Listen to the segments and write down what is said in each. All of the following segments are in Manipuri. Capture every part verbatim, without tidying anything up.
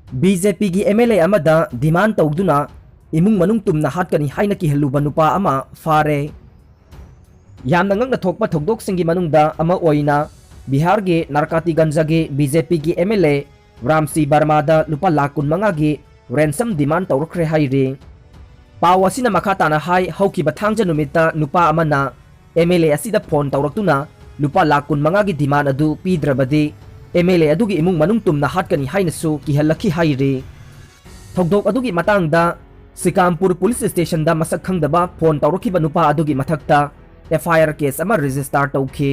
ꯕꯤ ꯖꯦ ꯄꯤꯒꯤ ꯑꯦꯝ ꯑꯦꯜ ꯑꯦ ꯑꯃꯗ ꯗꯤꯃꯥꯟ ꯇꯧꯗꯨꯅ ꯏꯃꯨꯡ ꯃꯅꯨꯡ ꯇꯨꯝꯅ ꯍꯥꯠꯀꯅꯤ ꯍꯥꯏꯅ ꯀꯤꯍꯜꯂꯨꯕ ꯅꯨꯄꯥ ꯑꯃ ꯐꯥꯔꯦ꯫ ꯌꯥꯝꯅ ꯉꯛꯅ ꯊꯣꯛꯄ ꯊꯧꯗꯣꯛꯁꯤꯡꯒꯤ ꯃꯅꯨꯡꯗ ꯑꯃ ꯑꯣꯏꯅ ꯕꯤꯍꯥꯔꯒꯤ ꯅꯥꯔꯀꯥꯇꯤꯒꯟꯖꯒꯤ ꯕꯤ ꯖꯦ ꯄꯤꯒꯤ ꯑꯦꯝ ꯑꯦꯜ ꯑꯦ ꯔꯥꯝꯁꯤ ꯕꯔꯃꯥꯗ ꯂꯨꯄꯥ ꯂꯥꯈ ꯀꯨꯟ ꯃꯉꯥꯒꯤ ꯔꯦꯟꯁꯝ ꯗꯤꯃꯥꯟ ꯇꯧꯔꯛꯈ꯭ꯔꯦ ꯍꯥꯏꯔꯤ꯫ ꯄꯥꯎ ꯑꯁꯤꯅ ꯃꯈꯥ ꯇꯥꯅ ꯍꯥꯏ, ꯍꯧꯈꯤꯕ ꯊꯥꯡꯖ ꯅꯨꯃꯤꯠꯇ ꯅꯨꯄꯥ ꯑꯃꯅ ꯑꯦꯝ ꯑꯦꯜ ꯑꯦ ꯑꯁꯤꯗ ꯐꯣꯟ ꯇꯧꯔꯛꯇꯨꯅ ꯂꯨꯄꯥ ꯂꯥꯈ ꯀꯨꯟ ꯃꯉꯥꯒꯤ ꯗꯤꯃꯥꯟ ꯑꯗꯨ ꯄꯤꯗ꯭ꯔꯕꯗꯤ ꯑꯦꯝ ꯑꯦꯜ ꯑꯦ ꯑꯗꯨꯒꯤ ꯏꯃꯨꯡ ꯃꯅꯨꯡ ꯇꯨꯝꯅ ꯍꯥꯠꯀꯅꯤ ꯍꯥꯏꯅꯁꯨ ꯀꯤꯍꯜꯂꯛꯈꯤ ꯍꯥꯏꯔꯤ꯫ ꯊꯧꯗꯣꯛ ꯑꯗꯨꯒꯤ ꯃꯇꯥꯡꯗ ꯁꯤꯀꯥꯝꯄꯨꯔ ꯄꯨꯂꯤꯁ ꯁ꯭ꯇꯦꯁꯟꯗ ꯃꯁꯛ ꯈꯪꯗꯕ ꯐꯣꯟ ꯇꯧꯔꯛꯈꯤꯕ ꯅꯨꯄꯥ ꯑꯗꯨꯒꯤ ꯃꯊꯛꯇ ꯑꯦꯐ ꯑꯥꯏ ꯑꯥꯔ ꯀꯦꯁ ꯑꯃ ꯔꯦꯖꯤꯁꯇꯥꯔ ꯇꯧꯈꯤ꯫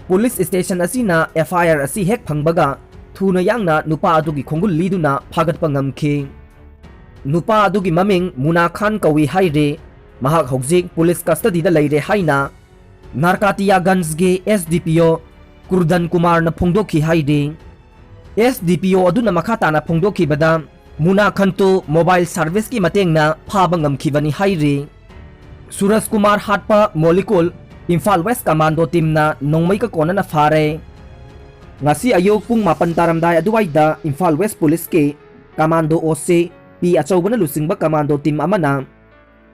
ꯄꯨꯂꯤꯁ ꯁ꯭ꯇꯦꯁꯟ ꯑꯁꯤꯅ ꯑꯦꯐ ꯑꯥꯏ ꯑꯥꯔ ꯑꯁꯤ ꯍꯦꯛ ꯐꯪꯕꯒ ꯊꯨꯅ ꯌꯥꯡꯅ ꯅꯨꯄꯥ ꯑꯗꯨꯒꯤ ꯈꯣꯡꯒꯨꯜ ꯂꯤꯗꯨꯅ ꯐꯥꯒꯠꯄ ꯉꯝꯈꯤ꯫ ꯅꯨꯄꯥ ꯑꯗꯨꯒꯤ ꯃꯃꯤꯡ ꯃꯨꯅꯥ ꯈꯥꯟ ꯀꯧꯏ ꯍꯥꯏꯔꯤ꯫ ꯃꯍꯥꯛ ꯍꯧꯖꯤꯛ ꯄꯨꯂꯤꯁ ꯀꯁꯇꯗꯤꯗ ꯂꯩꯔꯦ ꯍꯥꯏꯅ ꯅꯥꯔꯀꯥꯇꯤꯌꯥꯒꯟꯖꯒꯤ ꯑꯦꯁ ꯗꯤ ꯄꯤ ꯑꯣ ꯀ꯭ꯔꯨꯗꯟ ꯀꯨꯃꯥꯔꯅ ꯐꯣꯡꯗꯣꯛꯈꯤ ꯍꯥꯏꯔꯤ꯫ ꯑꯦꯁ ꯗꯤ ꯄꯤ ꯑꯣ ꯑꯗꯨꯅ ꯃꯈꯥ ꯇꯥꯅ ꯐꯣꯡꯗꯣꯛꯈꯤꯕꯗ, ꯃꯨꯅꯥ ꯈꯟꯇꯨ ꯃꯣꯕꯥꯏꯜ ꯁꯥꯔꯚꯤꯁꯀꯤ ꯃꯇꯦꯡꯅ ꯐꯥꯕ ꯉꯝꯈꯤꯕꯅꯤ ꯍꯥꯏꯔꯤ꯫ ꯁꯨꯔꯖ ꯀꯨꯃꯥꯔ ꯍꯥꯠꯄ ꯃꯣꯂꯤꯀꯨꯜ ꯏꯝꯐꯥꯜ ꯋꯦꯁ ꯀꯃꯥꯟꯗꯣ ꯇꯤꯝꯅ ꯅꯣꯡꯃꯩꯒ ꯀꯣꯟꯅꯅ ꯐꯥꯔꯦ꯫ ꯉꯁꯤ ꯑꯌꯨꯛ ꯄꯨꯡ ꯃꯥꯄꯟ ꯇꯥꯔꯝꯗꯥꯏ ꯑꯗꯨꯋꯥꯏꯗ ꯏꯝꯐꯥꯜ ꯋꯦꯁ ꯄꯨꯂꯤꯁꯀꯤ ꯀꯃꯥꯟꯗꯣ ꯑꯣ ꯁꯤ ꯄꯤ ꯑꯆꯧꯕꯅ ꯂꯨꯆꯤꯡꯕ ꯀꯃꯥꯟꯗꯣ ꯇꯤꯝ ꯑꯃꯅ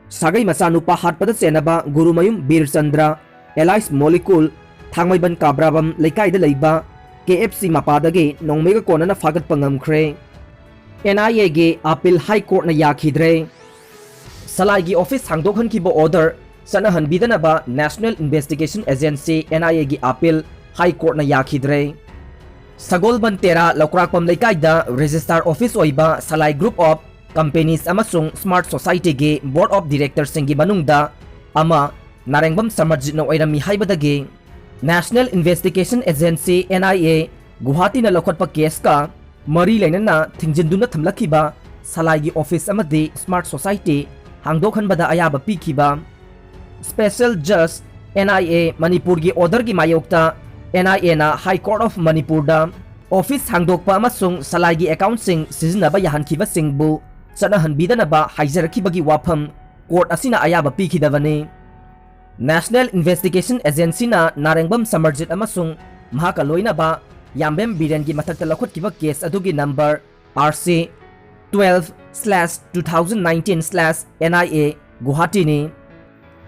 ꯁꯥꯒꯩ ꯃꯆꯥꯅꯨꯄꯥ ꯍꯥꯠꯄꯗ ꯆꯦꯟꯅꯕ ꯒꯨꯔꯨꯃꯌꯨꯝ ꯕꯤꯔꯆꯟꯗ꯭ꯔ, ꯑꯦꯂꯥꯏꯁ ꯃꯣꯂꯤꯀꯨꯜ, ꯊꯥꯡꯃꯩꯕꯟ ꯀꯥꯕ꯭ꯔꯥꯕꯝ ꯂꯩꯀꯥꯏꯗ ꯂꯩꯕ ꯀꯦ ꯑꯦꯐ ꯁꯤ ꯃꯄꯥꯗꯒꯤ ꯅꯣꯡꯃꯩꯒ ꯀꯣꯟꯅꯅ ꯐꯥꯒꯠꯄ ꯉꯝꯈ꯭ꯔꯦ꯫ ꯑꯦꯟ ꯑꯥꯏ ꯑꯦꯒꯤ ꯑꯥꯄꯤꯜ ꯍꯥꯏ ꯀꯣꯔꯠꯅ ꯌꯥꯈꯤꯗ꯭ꯔꯦ꯫ ꯁꯂꯥꯏꯒꯤ ꯑꯣꯐꯤꯁ ꯍꯥꯡꯗꯣꯛꯍꯟꯈꯤꯕ ꯑꯣꯔꯗꯔ ꯆꯠꯅꯍꯟꯕꯤꯗꯅꯕ national investigation agency, N I ꯑꯦꯒꯤ ꯑꯥꯄꯤꯜ ꯍꯥꯏ ꯀꯣꯔꯠꯅ ꯌꯥꯈꯤꯗ꯭ꯔꯦ꯫ ꯁꯒꯣꯜꯕꯟ ꯇꯦꯔꯥ ꯂꯧꯀ꯭ꯔꯥꯛꯄꯝ ꯂꯩꯀꯥꯏꯗ ꯔꯦꯖꯤꯁꯇꯥꯔ ꯑꯣꯐꯤꯁ ꯑꯣꯏꯕ ꯁꯂꯥꯏ ꯒ꯭ꯔꯨꯞ ꯑꯣꯐ ꯀꯝꯄꯦꯅꯤꯁ ꯑꯃꯁꯨꯡ ꯁ꯭ꯃꯥꯔꯠ ꯁꯣꯁꯥꯏꯇꯤꯒꯤ ꯕꯣꯔꯗ ꯑꯣꯐ ꯗꯤꯔꯦꯛꯇꯔꯁꯤꯡꯒꯤ ꯃꯅꯨꯡꯗ ꯑꯃ ꯅꯥꯔꯦꯡꯕꯝ ꯁꯃꯔꯖꯤꯠꯅ ꯑꯣꯏꯔꯝꯃꯤ ꯍꯥꯏꯕꯗꯒꯤ national investigation agency, N I A, ꯒꯨꯋꯥꯍꯥꯇꯤꯅ ꯂꯧꯈꯠꯄ ꯀꯦꯁꯀ ꯃꯔꯤ ꯂꯩꯅꯅ ꯊꯤꯡꯖꯤꯟꯗꯨꯅ ꯊꯝꯂꯛꯈꯤꯕ ꯁꯂꯥꯏꯒꯤ ꯑꯣꯐꯤꯁ ꯑꯃꯗꯤ ꯁ꯭ꯃꯥꯔꯠ ꯁꯣꯁꯥꯏꯇꯤ ꯍꯥꯡꯗꯣꯛꯍꯟꯕꯗ ꯑꯌꯥꯕ ꯄꯤꯈꯤꯕ ꯁ꯭ꯄꯦꯁꯦꯜ ꯖꯖ, ꯑꯦꯟ ꯑꯥꯏ ꯑꯦ, ꯃꯅꯤꯄꯨꯔꯒꯤ ꯑꯣꯔꯗꯔꯒꯤ ꯃꯥꯌꯣꯛꯇ ꯑꯦꯟ ꯑꯥꯏ ꯑꯦꯅ ꯍꯥꯏ ꯀꯣꯔꯠ ꯑꯣꯐ ꯃꯅꯤꯄꯨꯔꯗ ꯑꯣꯐꯤꯁ ꯍꯥꯡꯗꯣꯛꯄ ꯑꯃꯁꯨꯡ ꯁꯂꯥꯏꯒꯤ ꯑꯦꯀꯥꯎꯟꯠꯁꯤꯡ ꯁꯤꯖꯤꯟꯅꯕ ꯌꯥꯍꯟꯈꯤꯕꯁꯤꯡꯕꯨ ꯆꯠꯅꯍꯟꯕꯤꯗꯅꯕ ꯍꯥꯏꯖꯔꯛꯈꯤꯕꯒꯤ ꯋꯥꯐꯝ ꯀꯣꯔꯠ ꯑꯁꯤꯅ ꯑꯌꯥꯕ ꯄꯤꯈꯤꯗꯕꯅꯤ꯫ ꯅꯦꯁꯅꯦꯜ ꯏꯟꯚꯦꯁꯇꯤꯒꯦꯁꯟ ꯑꯦꯖꯦꯟꯁꯤꯅ ꯅꯥꯔꯦꯡꯕꯝ ꯁꯃꯔꯖꯤꯠ ꯑꯃꯁꯨꯡ ꯃꯍꯥꯛꯀ ꯂꯣꯏꯅꯕ ꯌꯥꯝꯕꯦꯝ ꯕꯤꯔꯦꯟꯒꯤ ꯃꯊꯛꯇ ꯂꯧꯈꯠꯈꯤꯕ ꯀꯦꯁ ꯑꯗꯨꯒꯤ number R C twelve slash two thousand nineteen slash N I A Guwahati ꯅꯤ꯫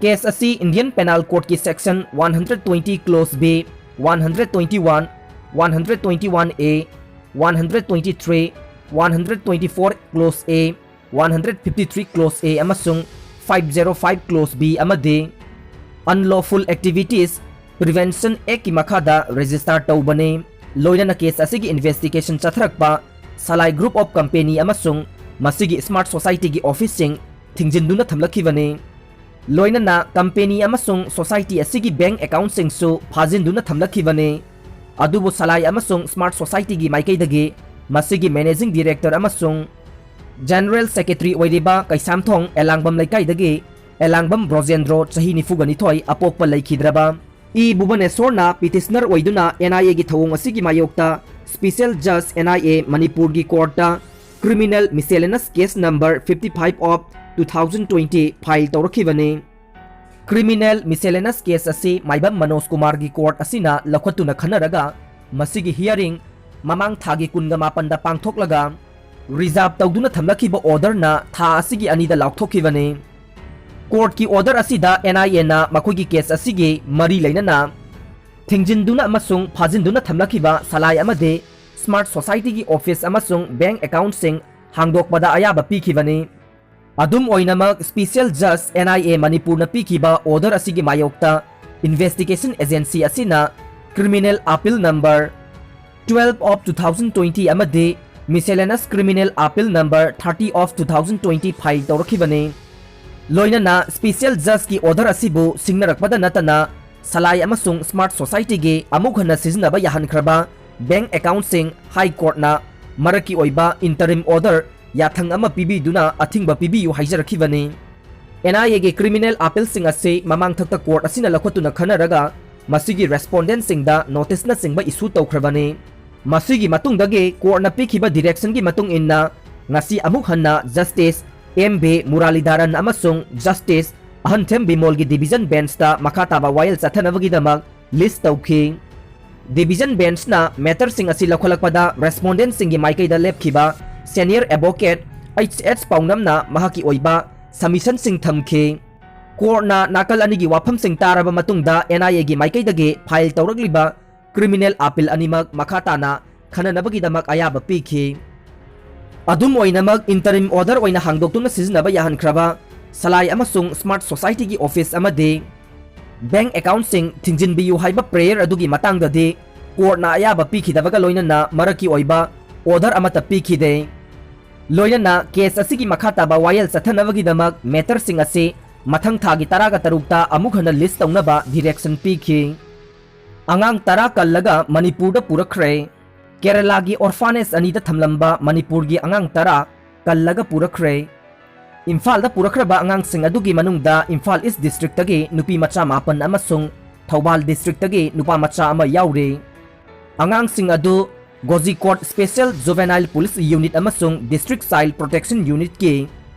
Case ꯑꯁꯤ Indian Penal Code ꯀꯤ section one hundred twenty clause B, one hundred twenty-one, one hundred twenty-one A, one hundred twenty-three, one hundred twenty-four clause A, one hundred fifty-three clause A ꯑꯃꯁꯨꯡ five zero five clause B ꯑꯃꯗꯤ Unlawful Activities Prevention Act ꯀꯤ ꯃꯈꯥꯗ register ꯇꯧꯕꯅꯤ꯫ ꯂꯣꯏꯅꯅ case ꯑꯁꯤꯒꯤ investigation ꯆꯠꯊꯔꯛꯄ Salai group of company ꯑꯃꯁꯨꯡ ꯃꯁꯤꯒꯤ smart society ꯒꯤ office ꯁꯤꯡ ꯊꯤꯡꯖꯤꯟꯗꯨꯅ ꯊꯝꯂꯛꯈꯤꯕꯅꯤ꯫ ꯂꯣꯏꯅꯅ company ꯑꯃꯁꯨꯡ society ꯑꯁꯤꯒꯤ bank account ꯁꯤꯡꯁꯨ ꯐꯥꯖꯤꯟꯗꯨꯅ ꯊꯝꯂꯛꯈꯤꯕꯅꯤ꯫ ꯑꯗꯨꯕꯨ ꯁꯂꯥꯏ ꯑꯃꯁꯨꯡ smart society ꯒꯤ ꯃꯥꯏꯀꯩꯗꯒꯤ ꯃꯁꯤꯒꯤ managing director ꯑꯃꯁꯨꯡ general secretary ꯑꯣꯏꯔꯤꯕ ꯀꯩꯁꯥꯝꯊꯣꯡ ꯑꯦꯂꯥꯡꯕꯝ ꯂꯩꯀꯥꯏꯗꯒꯤ ꯑꯦꯂꯥꯡꯕꯝ ꯕ꯭ꯔꯣꯖꯦꯟꯗ꯭ꯔꯣ, ꯆꯍꯤ ꯅꯤꯐꯨꯒ ꯅꯤꯊꯣꯏ, ꯑꯄꯣꯛꯄ ꯂꯩꯈꯤꯗ꯭ꯔꯕ꯫ ꯏ ꯚꯨꯕꯅꯦꯁꯣꯔꯅ petitioner ꯑꯣꯏꯗꯨꯅ N I A ꯒꯤ ꯊꯧꯑꯣꯡ ꯑꯁꯤꯒꯤ ꯃꯥꯌꯣꯛꯇ Special Judge N I A ꯃꯅꯤꯄꯨꯔꯒꯤ court ꯇ criminal miscellaneous case number fifty five of two thousand twenty file ꯇꯧꯔꯛꯈꯤꯕꯅꯤ꯫ Criminal miscellaneous case ꯑꯁꯤ ꯃꯥꯏꯕꯝ ꯃꯅꯣꯖ ꯀꯨꯃꯥꯔꯒꯤ court ꯑꯁꯤꯅ ꯂꯧꯈꯠꯇꯨꯅ ꯈꯟꯅꯔꯒ ꯃꯁꯤꯒꯤ hearing ꯃꯃꯥꯡ ꯊꯥꯒꯤ ꯀꯨꯟꯒ ꯃꯥꯄꯟꯗ ꯄꯥꯡꯊꯣꯛꯂꯒ reserve ꯇꯧꯗꯨꯅ ꯊꯝꯂꯛꯈꯤꯕ order ꯅ ꯊꯥ ꯑꯁꯤꯒꯤ ꯑꯅꯤꯗ ꯂꯥꯎꯊꯣꯛꯈꯤꯕꯅꯤ꯫ Court ꯀꯤ order ꯑꯁꯤꯗ N I A ꯅ ꯃꯈꯣꯏꯒꯤ case ꯑꯁꯤꯒꯤ ꯃꯔꯤ ꯂꯩꯅꯅ ꯊꯤꯡꯖꯤꯟꯗꯨꯅ ꯑꯃꯁꯨꯡ ꯐꯥꯖꯤꯟꯗꯨꯅ ꯊꯝꯂꯛꯈꯤꯕ ꯁꯂꯥꯏ ꯑꯃꯗꯤ smart society ꯒꯤ office ꯑꯃꯁꯨꯡ bank account ꯁꯤꯡ ꯍꯥꯡꯗꯣꯛꯄꯗ ꯑꯌꯥꯕ ꯄꯤꯈꯤꯕꯅꯤ꯫ ꯑꯗꯨꯝ ꯑꯣꯏꯅꯃꯛ, Special Judge N I A ꯃꯅꯤꯄꯨꯔꯅ ꯄꯤꯈꯤꯕ order ꯑꯁꯤꯒꯤ ꯃꯥꯌꯣꯛꯇ investigation agency ꯑꯁꯤꯅ criminal appeal number twelve of two thousand twenty ꯑꯃꯗꯤ miscellaneous criminal appeal number thirty of two thousand twenty file ꯇꯧꯔꯛꯈꯤꯕꯅꯤ꯫ ꯂꯣꯏꯅꯅ Special Judge ꯀꯤ order ꯑꯁꯤꯕꯨ ꯁꯤꯡꯅꯔꯛꯄꯗ ꯅꯠꯇꯅ ꯁꯂꯥꯏ ꯑꯃꯁꯨꯡ smart society ꯒꯤ ꯑꯃꯨꯛ ꯍꯟꯅ ꯁꯤꯖꯤꯟꯅꯕ ꯌꯥꯍꯟꯈ꯭ꯔꯕ bank account ꯁꯤꯡ High Court ꯅ ꯃꯔꯛꯀꯤ ꯑꯣꯏꯕ interim order ꯌꯥꯊꯪ ꯑꯃ ꯄꯤꯕꯤꯗꯨꯅ ꯑꯊꯤꯡꯕ ꯄꯤꯕꯤꯌꯨ ꯍꯥꯏꯖꯔꯛꯈꯤꯕꯅꯤ꯫ N I A ꯒꯤ criminal appeal ꯁꯤꯡ ꯑꯁꯤ ꯃꯃꯥꯡꯊꯛꯇ court ꯑꯁꯤꯅ ꯂꯧꯈꯠꯇꯨꯅ ꯈꯟꯅꯔꯒ ꯃꯁꯤꯒꯤ respondent ꯁꯤꯡꯗ notice ꯅꯆꯤꯡꯕ issue ꯇꯧꯈ꯭ꯔꯕꯅꯤ꯫ ꯃꯁꯤꯒꯤ ꯃꯇꯨꯡꯗꯒꯤ court ꯅ ꯄꯤꯈꯤꯕ direction ꯒꯤ ꯃꯇꯨꯡ ꯏꯟꯅ ꯉꯁꯤ ꯑꯃꯨꯛ ꯍꯟꯅ Justice M V Muralidharan ꯑꯃꯁꯨꯡ Justice ꯑꯍꯟꯊꯦꯝ ꯕꯤꯃꯣꯜꯒꯤ division bench ꯇ ꯃꯈꯥ ꯇꯥꯕ ꯋꯥꯌꯦꯜ ꯆꯠꯊꯅꯕꯒꯤꯗꯃꯛ list ꯇꯧꯈꯤ꯫ Division Bench ꯅ matter ꯁꯤꯡ ꯑꯁꯤ ꯂꯧꯈꯠꯂꯛꯄꯗ respondent ꯁꯤꯡꯒꯤ ꯃꯥꯏꯀꯩꯗ ꯂꯦꯞꯈꯤꯕ senior advocate H H ꯄꯥꯎꯅꯝꯅ ꯃꯍꯥꯛꯀꯤ ꯑꯣꯏꯕ submission ꯁꯤꯡ ꯊꯝꯈꯤ꯫ Court ꯅ ꯅꯥꯀꯜ ꯑꯅꯤꯒꯤ ꯋꯥꯐꯝꯁꯤꯡ ꯇꯥꯔꯕ ꯃꯇꯨꯡꯗ N I A ꯒꯤ ꯃꯥꯏꯀꯩꯗꯒꯤ file ꯇꯧꯔꯛꯂꯤꯕ criminal appeal ꯑꯅꯤꯃꯛ ꯃꯈꯥ ꯇꯥꯅ ꯈꯟꯅꯅꯕꯒꯤꯗꯃꯛ ꯑꯌꯥꯕ ꯄꯤꯈꯤ꯫ ꯑꯗꯨꯝ ꯑꯣꯏꯅꯃꯛ, interim order ꯑꯣꯏꯅ ꯍꯥꯡꯗꯣꯛꯇꯨꯅ ꯁꯤꯖꯤꯟꯅꯕ ꯌꯥꯍꯟꯈ꯭ꯔꯕ ꯁꯂꯥꯏ ꯑꯃꯁꯨꯡ Smart Society ꯒꯤ office ꯑꯃꯗꯤ bank account ꯁꯤꯡ ꯊꯤꯡꯖꯤꯟꯕꯤꯌꯨ ꯍꯥꯏꯕ prayer ꯑꯗꯨꯒꯤ ꯃꯇꯥꯡꯗꯗꯤ court ꯅ ꯑꯌꯥꯕ ꯄꯤꯈꯤꯗꯕꯒ ꯂꯣꯏꯅꯅ ꯃꯔꯛꯀꯤ ꯑꯣꯏꯕ order ꯑꯃꯠꯇ ꯄꯤꯈꯤꯗꯦ꯫ ꯂꯣꯏꯅꯅ case ꯑꯁꯤꯒꯤ ꯃꯈꯥ ꯇꯥꯕ ꯋꯥꯌꯦꯜ ꯆꯠꯊꯅꯕꯒꯤꯗꯃꯛ matter ꯁꯤꯡ ꯑꯁꯤ ꯃꯊꯪ ꯊꯥꯒꯤ ꯇꯔꯥꯒ ꯇꯔꯨꯛꯇ ꯑꯃꯨꯛ ꯍꯟꯅ list ꯇꯧꯅꯕ direction ꯄꯤꯈꯤ꯫ ꯑꯉꯥꯡ ꯇꯔꯥ ꯀꯜꯂꯒ ꯃꯅꯤꯄꯨꯔꯗ ꯄꯨꯔꯛꯈ꯭ꯔꯦ꯫ ꯀꯦꯔꯂꯥꯒꯤ orphanage ꯑꯅꯤꯗ ꯊꯝꯂꯝꯕ ꯃꯅꯤꯄꯨꯔꯒꯤ ꯑꯉꯥꯡ ꯇꯔꯥ ꯀꯜꯂꯒ ꯄꯨꯔꯛꯈ꯭ꯔꯦ꯫ ꯏꯝꯐꯥꯜꯗ ꯄꯨꯔꯛꯈ꯭ꯔꯕ ꯑꯉꯥꯡꯁꯤꯡ ꯑꯗꯨꯒꯤ ꯃꯅꯨꯡꯗ ꯏꯝꯐꯥꯜ East district ꯇꯒꯤ ꯅꯨꯄꯤ ꯃꯆꯥ ꯃꯥꯄꯟ ꯑꯃꯁꯨꯡ ꯊꯧꯕꯥꯜ district ꯇꯒꯤ ꯅꯨꯄꯥ ꯃꯆꯥ ꯑꯃ ꯌꯥꯎꯔꯤ꯫ ꯑꯉꯥꯡꯁꯤꯡ ꯑꯗꯨ Kozhikode Special Juvenile Police Unit ꯑꯃꯁꯨꯡ District Child Protection Unit ꯀꯤ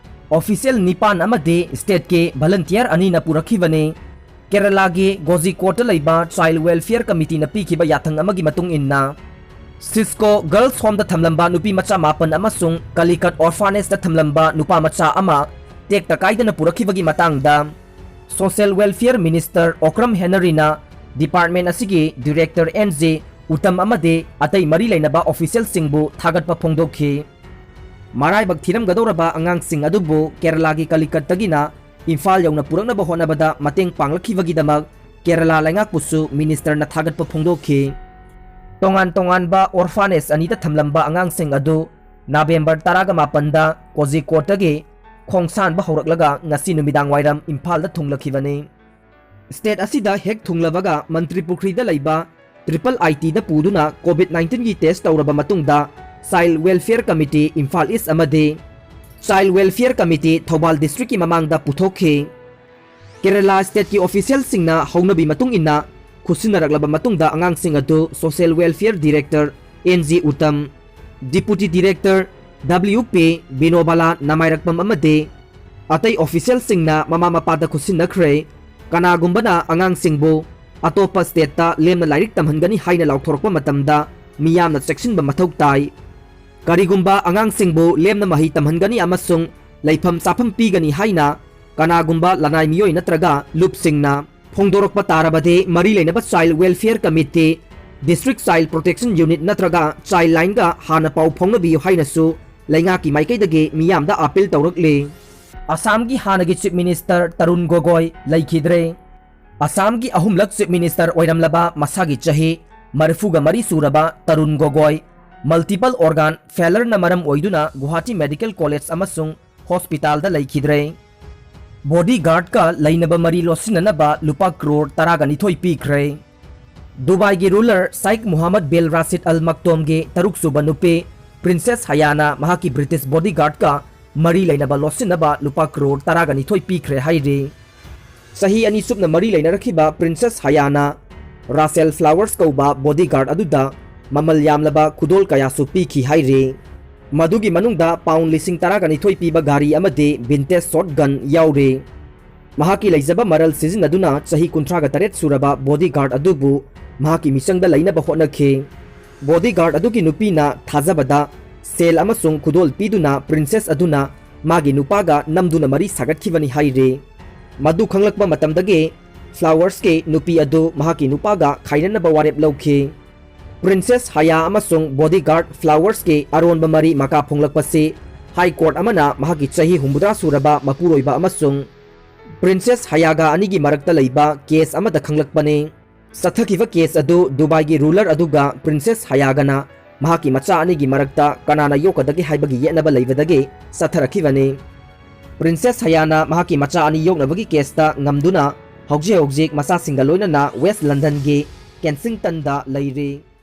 official ꯅꯤꯄꯥꯟ ꯑꯃꯗꯤ state ꯀꯤ volunteer ꯑꯅꯤꯅ ꯄꯨꯔꯛꯈꯤꯕꯅꯤ꯫ ꯀꯦꯔꯂꯥꯒꯤ ꯀꯣꯖꯤꯀꯣꯗꯇ ꯂꯩꯕ Child Welfare Committee ꯅ ꯄꯤꯈꯤꯕ ꯌꯥꯊꯪ ꯑꯃꯒꯤ ꯃꯇꯨꯡ ꯏꯟꯅ, CISCO Girls Home ꯗ ꯊꯝꯂꯝꯕ ꯅꯨꯄꯤ ꯃꯆꯥ ꯃꯥꯄꯟ ꯑꯃꯁꯨꯡ ꯀꯂꯤꯀꯠ orphanage ꯇ ꯊꯝꯂꯝꯕ ꯅꯨꯄꯥ ꯃꯆꯥ ꯑꯃ ꯇꯦꯛꯇ ꯀꯥꯏꯗꯅ ꯄꯨꯔꯛꯈꯤꯕꯒꯤ ꯃꯇꯥꯡꯗ Social Welfare Minister Okram ꯍꯦꯅꯔꯤꯅ department ꯑꯁꯤꯒꯤ director N J ꯎꯇꯝ ꯑꯃꯗꯤ ꯑꯇꯩ ꯃꯔꯤ ꯂꯩꯅꯕ official ꯁꯤꯡꯕꯨ ꯊꯥꯒꯠꯄ ꯐꯣꯡꯗꯣꯛꯈꯤ꯫ ꯃꯔꯥꯏꯕꯛ ꯊꯤꯔꯝꯒꯗꯧꯔꯕ ꯑꯉꯥꯡꯁꯤꯡ ꯑꯗꯨꯕꯨ ꯀꯦꯔꯂꯥꯒꯤ ꯀꯂꯤꯀꯠꯇꯒꯤꯅ ꯏꯝꯐꯥꯜ ꯌꯧꯅ ꯄꯨꯔꯛꯅꯕ ꯍꯣꯠꯅꯕꯗ ꯃꯇꯦꯡ ꯄꯥꯡꯂꯛꯈꯤꯕꯒꯤꯗꯃꯛ ꯀꯦꯔꯂꯥ ꯂꯩꯉꯥꯛꯄꯨꯁꯨ minister ꯅ ꯊꯥꯒꯠꯄ ꯐꯣꯡꯗꯣꯛꯈꯤ꯫ ꯇꯣꯉꯥꯟ ꯇꯣꯉꯥꯟꯕ orphanage ꯑꯅꯤꯗ ꯊꯝꯂꯝꯕ ꯑꯉꯥꯡꯁꯤꯡ ꯑꯗꯨ ꯅꯕꯦꯝꯕꯔ ꯇꯔꯥꯒ ꯃꯥꯄꯟꯗ ꯀꯣꯖꯤꯀꯣꯗꯇꯒꯤ ꯈꯣꯡꯁꯥꯟꯕ ꯍꯧꯔꯛꯂꯒ ꯉꯁꯤ ꯅꯨꯃꯤꯗꯥꯡ ꯋꯥꯏꯔꯝ ꯏꯝꯐꯥꯜꯗ ꯊꯨꯡꯂꯛꯈꯤꯕꯅꯤ꯫ State ꯑꯁꯤꯗ ꯍꯦꯛ ꯊꯨꯡꯂꯕꯒ ꯃꯟꯇ꯭ꯔꯤꯄꯨꯈ꯭ꯔꯤꯗ ꯂꯩꯕ triple I T ꯗ ꯄꯨꯗꯨꯅ COVID nineteen ꯒꯤ test ꯇꯧꯔꯕ ꯃꯇꯨꯡꯗ Child Welfare Committee Imphal East ꯑꯃꯗꯤ Child Welfare Committee Thoubal district ꯀꯤ ꯃꯃꯥꯡꯗ ꯄꯨꯊꯣꯛꯈꯤ꯫ ꯀꯦꯔꯂꯥ state ꯀꯤ official ꯁꯤꯡꯅ ꯍꯧꯅꯕꯤ ꯃꯇꯨꯡ ꯏꯟꯅ ꯈꯨꯠꯁꯤꯟꯅꯔꯛꯂꯕ ꯃꯇꯨꯡꯗ ꯑꯉꯥꯡꯁꯤꯡ ꯑꯗꯨ Social Welfare Director N J Uttam, Deputy Director W P ꯕꯤꯅꯣꯕꯥꯂꯥ ꯅꯃꯥꯏꯔꯛꯄꯝ ꯑꯃꯗꯤ ꯑꯇꯩ official ꯁꯤꯡꯅ ꯃꯃꯥ ꯃꯄꯥꯗ ꯈꯨꯠꯁꯤꯟꯅꯈ꯭ꯔꯦ꯫ ꯀꯅꯥꯒꯨꯝꯕꯅ ꯑꯉꯥꯡꯁꯤꯡꯕꯨ ꯑꯇꯣꯞꯄ stateꯇ ꯂꯦꯝꯅ ꯂꯥꯏꯔꯤꯛ ꯇꯝꯍꯟꯒꯅꯤ ꯍꯥꯏꯅ ꯂꯥꯎꯊꯣꯔꯛꯄ ꯃꯇꯝꯗ ꯃꯤꯌꯥꯝꯅ ꯆꯦꯛꯁꯤꯟꯕ ꯃꯊꯧ ꯇꯥꯏ꯫ ꯀꯔꯤꯒꯨꯝꯕ ꯑꯉꯥꯡꯁꯤꯡꯕꯨ ꯂꯦꯝꯅ ꯃꯍꯩ ꯇꯝꯍꯟꯒꯅꯤ ꯑꯃꯁꯨꯡ ꯂꯩꯐꯝ ꯆꯥꯐꯝ ꯄꯤꯒꯅꯤ ꯍꯥꯏꯅ ꯀꯅꯥꯒꯨꯝꯕ ꯂꯅꯥꯏ ꯃꯤꯑꯣꯏ ꯅꯠꯇ꯭ꯔꯒ ꯂꯨꯞꯁꯤꯡꯅ ꯐꯣꯡꯗꯣꯔꯛꯄ ꯇꯥꯔꯕꯗꯤ, ꯃꯔꯤ ꯂꯩꯅꯕ Child Welfare Committee, District Child Protection Unit ꯅꯠꯇ꯭ꯔꯒ Child Lineꯒ ꯍꯥꯟꯅ ꯄꯥꯎ ꯐꯥꯎꯅꯕꯤꯌꯨ ꯍꯥꯏꯅꯁꯨ ꯂꯩꯉꯥꯛꯀꯤ ꯃꯥꯏꯀꯩꯗꯒꯤ ꯃꯤꯌꯥꯝꯗ appeal ꯇꯧꯔꯛꯂꯤ꯫ ꯑꯁꯥꯝꯒꯤ ꯍꯥꯟꯅꯒꯤ Chief Minister ꯇꯔꯨꯟ ꯒꯣꯒꯣꯏ ꯂꯩꯈꯤꯗ꯭ꯔꯦ꯫ ꯑꯁꯥꯝꯒꯤ ꯑꯍꯨꯝꯂꯛ Chief Minister ꯑꯣꯏꯔꯝꯂꯕ ꯃꯁꯥꯒꯤ ꯆꯍꯤ ꯃꯔꯤꯐꯨꯒ ꯃꯔꯤ ꯁꯨꯔꯕ ꯇꯔꯨꯟ ꯒꯣꯒꯣꯏ multiple organ failureꯅ ꯃꯔꯝ ꯑꯣꯏꯗꯨꯅ ꯒꯨꯋꯥꯍꯥꯇꯤ Medical College ꯑꯃꯁꯨꯡ hospitalꯗ ꯂꯩꯈꯤꯗ꯭ꯔꯦ꯫ Bodyguardꯀ ꯂꯩꯅꯕ ꯃꯔꯤ ꯂꯣꯠꯁꯤꯟꯅꯅꯕ ꯂꯨꯄꯥ ꯀ꯭ꯔꯣꯔ ꯇꯔꯥꯒ ꯅꯤꯊꯣꯏ ꯄꯤꯈ꯭ꯔꯦ꯫ ꯗꯨꯕꯥꯏꯒꯤ ruler Sheikh Mohammed bin Rashid Al Maktoumꯒꯤ ꯇꯔꯨꯛꯁꯨꯕ ꯅꯨꯄꯤ Princess Hayana ꯃꯍꯥꯛꯀꯤ British bodyguardꯀ ꯃꯔꯤ ꯂꯩꯅꯕ ꯂꯣꯠꯁꯤꯟꯅꯕ ꯂꯨꯄꯥ ꯀ꯭ꯔꯣꯔ ꯇꯔꯥꯒ ꯅꯤꯊꯣꯏ ꯄꯤꯈ꯭ꯔꯦ ꯍꯥꯏꯔꯤ꯫ ꯆꯍꯤ ꯑꯅꯤ ꯆꯨꯞꯅ ꯃꯔꯤ ꯂꯩꯅꯔꯛꯈꯤꯕ Princess Hayana, Russell Flowers ꯀꯧꯕ bodyguard ꯑꯗꯨꯗ ꯃꯃꯜ ꯌꯥꯝꯂꯕ ꯈꯨꯗꯣꯜ ꯀꯌꯥꯁꯨ ꯄꯤꯈꯤ ꯍꯥꯏꯔꯤ꯫ ꯃꯗꯨꯒꯤ ꯃꯅꯨꯡꯗ ꯄꯥꯎꯟ ꯂꯤꯁꯤꯡ ꯇꯔꯥꯒ ꯅꯤꯊꯣꯏ ꯄꯤꯕ ꯒꯥꯔꯤ ꯑꯃꯗꯤ vintage shotgun ꯌꯥꯎꯔꯤ꯫ ꯃꯍꯥꯛꯀꯤ ꯂꯩꯖꯕ ꯃꯔꯜ ꯁꯤꯖꯤꯟꯅꯗꯨꯅ ꯆꯍꯤ ꯀꯨꯟꯊ꯭ꯔꯥꯒ ꯇꯔꯦꯠ ꯁꯨꯔꯕ bodyguard ꯑꯗꯨꯕꯨ ꯃꯍꯥꯛꯀꯤ ꯃꯤꯆꯪꯗ ꯂꯩꯅꯕ ꯍꯣꯠꯅꯈꯤ꯫ Bodyguard ꯑꯗꯨꯒꯤ ꯅꯨꯄꯤꯅ ꯊꯥꯖꯕꯗ ꯁꯦꯜ ꯑꯃꯁꯨꯡ ꯈꯨꯗꯣꯜ ꯄꯤꯗꯨꯅ Princess ꯑꯗꯨꯅ ꯃꯥꯒꯤ ꯅꯨꯄꯥꯒ ꯅꯝꯗꯨꯅ ꯃꯔꯤ ꯁꯥꯒꯠꯈꯤꯕꯅꯤ ꯍꯥꯏꯔꯤ꯫ ꯃꯗꯨ ꯈꯪꯂꯛꯄ ꯃꯇꯝꯗꯒꯤ Flowersꯀꯤ ꯅꯨꯄꯤ ꯑꯗꯨ ꯃꯍꯥꯛꯀꯤ ꯅꯨꯄꯥꯒ ꯈꯥꯏꯅꯅꯕ ꯋꯥꯔꯦꯞ ꯂꯧꯈꯤ꯫ Princess Haya ꯑꯃꯁꯨꯡ bodyguard Flowersꯀꯤ ꯑꯔꯣꯟꯕ ꯃꯔꯤ ꯃꯀꯥ ꯐꯣꯡꯂꯛꯄꯁꯤ High Court ꯑꯃꯅ ꯃꯍꯥꯛꯀꯤ ꯆꯍꯤ ꯍꯨꯝꯐꯨꯇꯔꯥ ꯁꯨꯔꯕ ꯃꯄꯨꯔꯣꯏꯕ ꯑꯃꯁꯨꯡ Princess Hayaꯒ ꯑꯅꯤꯒꯤ ꯃꯔꯛꯇ ꯂꯩꯕ case ꯑꯃꯗ ꯈꯪꯂꯛꯄꯅꯤ꯫ ꯆꯠꯊꯈꯤꯕ case ꯑꯗꯨ ꯗꯨꯕꯥꯏꯒꯤ ruler ꯑꯗꯨꯒ Princess Hayaꯒꯅ ꯃꯍꯥꯛꯀꯤ ꯃꯆꯥ ꯑꯅꯤꯒꯤ ꯃꯔꯛꯇ ꯀꯅꯥꯅ ꯌꯣꯛꯀꯗꯒꯦ ꯍꯥꯏꯕꯒꯤ ꯌꯦꯠꯅꯕ ꯂꯩꯕꯗꯒꯤ ꯆꯠꯊꯔꯛꯈꯤꯕꯅꯤ꯫ Princess Hayana ꯃꯍꯥꯛꯀꯤ ꯃꯆꯥ ꯑꯅꯤ ꯌꯣꯛꯅꯕꯒꯤ caseꯇ ꯉꯝꯗꯨꯅ ꯍꯧꯖꯤꯛ ꯍꯧꯖꯤꯛ ꯃꯆꯥꯁꯤꯡꯒ ꯂꯣꯏꯅꯅ West Londonꯒꯤ Kensingtonꯗ ꯂꯩꯔꯤ꯫